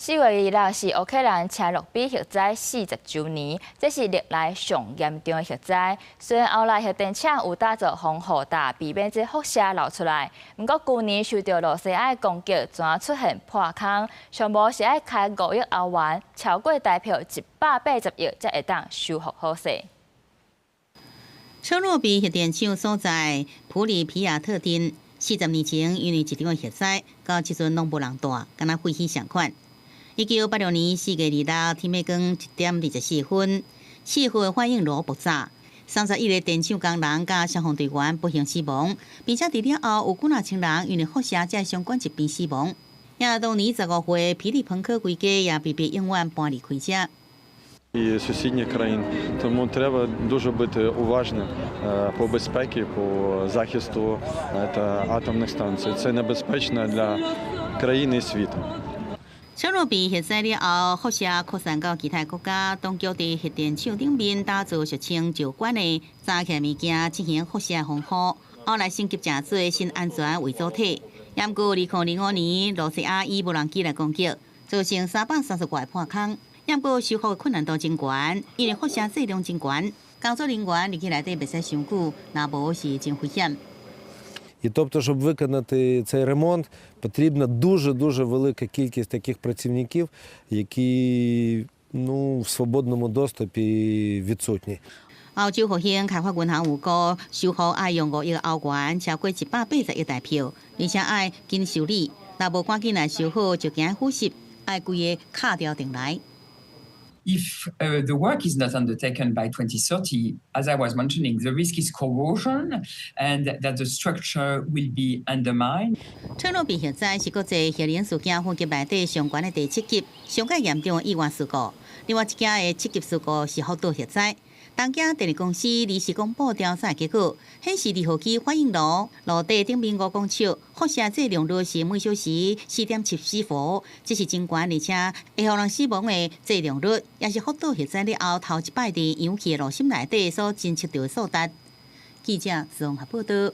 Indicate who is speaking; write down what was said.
Speaker 1: 4月26是烏克蘭車諾比核災40週年，這是歷來上嚴重的核災。雖然後來核電廠有打造防護罩，避免這輻射流出來，毋過舊年受著羅西亞的攻擊，怎出現破空，上無是愛開5億歐元，超過台票180億，才會當修復好勢。
Speaker 2: 車諾比核電廠所在普里皮亞特鎮，40年前因為一場核災，到這陣攏無人蹛，敢若廢墟相款。1986年4月26天欲光1點24分，試核反應爐爆炸，31個電廠工人佮消防隊員不幸死亡，並且佇了後有幾若千人因為輻射這相關疾病死亡。也當年15歲，皮利彭科規家也被迫永遠搬離開遮。
Speaker 3: І сусідніх країн. Тому треба дуже бути уважним по безпеці, по захисту, знаєте, атомних станцій. Це небезпечно для країни і світу.
Speaker 2: 車諾比核災了後，輻射擴散到其他國家。當局佇核電廠頂面打造俗稱石管的紮起物件進行輻射防護。後來升級成做新安全圍阻體。毋過2025年，羅西亞以無人機來攻擊，造成330外破空。毋過修復困難度真懸，因為輻射劑量真懸，工作人員入去內底袂使傷久，若無是真危險。
Speaker 4: І тобто, щоб виконати цей ремонт, потрібна дуже-дуже велика кількість таких працівників, які, ну, в свободному доступі відсутні.
Speaker 2: 歐洲復興開發銀行預估修復愛用5億歐元，超過180億台票，而且愛緊修理，若無趕緊來修好，就驚腐蝕，愛規個敲掉重來。
Speaker 5: If the work is not undertaken by 2030, as I was mentioning, the risk is corrosion and that the structure will be undermined.
Speaker 2: 車諾比核災是國際核能事件分級內底上懸的第七級，上蓋嚴重的意外事故。另外一件的七級事故是福島核災。東京電力公司臨時公布調查結果，顯示二號機反應爐爐底頂面5公尺，輻射劑量率是每小時4.74伏，這是真懸而且會予人死亡的劑量率，也是福島核災了後頭一擺佇氧氣的爐心內底所偵測著的數值。記者綜合報導。